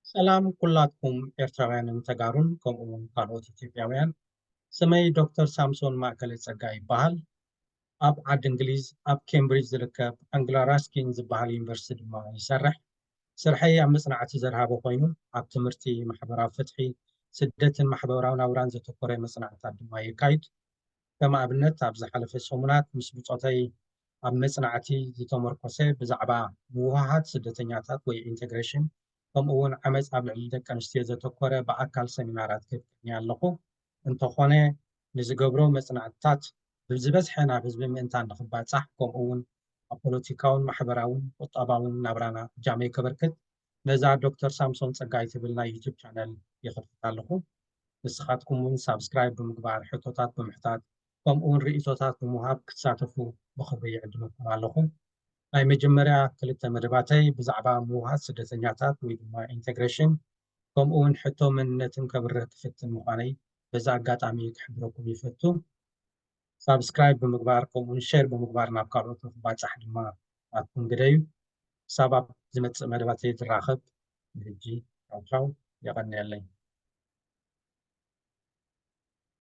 ሰላም ኩላትኩም ኤርትራውያንን ተጋሩን፣ ከምኡ እውን ካልኦት ኢትዮጵያውያን። ስመይ ዶክተር ሳምሶን ማእከለ ጸጋ ይበሃል። ኣብ ዓዲ እንግሊዝ፣ ኣብ ኬምብሪጅ ዝርከብ ኣንግላ ራስኪን ዝበሃል ዩኒቨርሲቲ ድማ ይሰርሕ። ስርሐይ ኣብ መጽናዕቲ ዘርሃበ ኮይኑ፣ ኣብ ትምህርቲ፣ ማሕበራዊ ፍትሒ፣ ስደትን ማሕበራዊ ናብራን ዘተኮረ መጽናዕትታት ድማ የካይድ። ከም ኣብነት፣ ኣብ ዝሓለፈ ሰሙናት ምስ ብጾተይ ኣብ መጽናዕቲ ዝተመርኮሰ ብዛዕባ ምውህሃድ ስደተኛታት ወይ ኢንተግሬሽን፣ ከምኡ እውን ዓመጽ ኣብ ልዕሊ ደቂ ኣንስትዮ ዘተኮረ ብኣካል ሰሚናራት ክህብ ቀንየ ኣለኹ። እንተኾነ፣ ንዝገብሮ መጽናዕትታት ብዝበዝሐ ናብ ህዝቢ ምእንታን ንኽባጻሕ፣ ከምኡ እውን ኣብ ፖለቲካውን ማሕበራውን ቁጠባውን ናብራና እጃመይ ከበርክት፣ ነዛ ዶክተር ሳምሶን ጸጋይ ትብል ናይ ዩቱብ ቻነል ይኽፍት ኣለኹ። ንስኻትኩም እውን ሳብስክራይብ ብምግባር፣ ሕቶታት ብምሕታት፣ ከምኡ እውን ርእይቶታት ብምሃብ ክትሳተፉ ብኽብሪ ይዕድመኩም ኣለኹ። ናይ መጀመርያ ክልተ መደባተይ ብዛዕባ ምውሃድ ስደተኛታት ወይ ድማ ኢንተግሬሽን፣ ከምኡ እውን ሕቶ መንነትን ከብርህ ክፍትን ምዃነይ በዚ ኣጋጣሚ ክሕብረኩም ይፈቱ። ሳብስክራይብ ብምግባር፣ ከምኡ እውን ሼር ብምግባር ናብ ካልኦት ንክባጻሕ ድማ ኣትኩም ግደዩ። ክሳብ ኣብ ዝመጽእ መደባተይ ዝራኸብ፣ ንሕጂ ቻው ቻው፣ የቐንየለይ።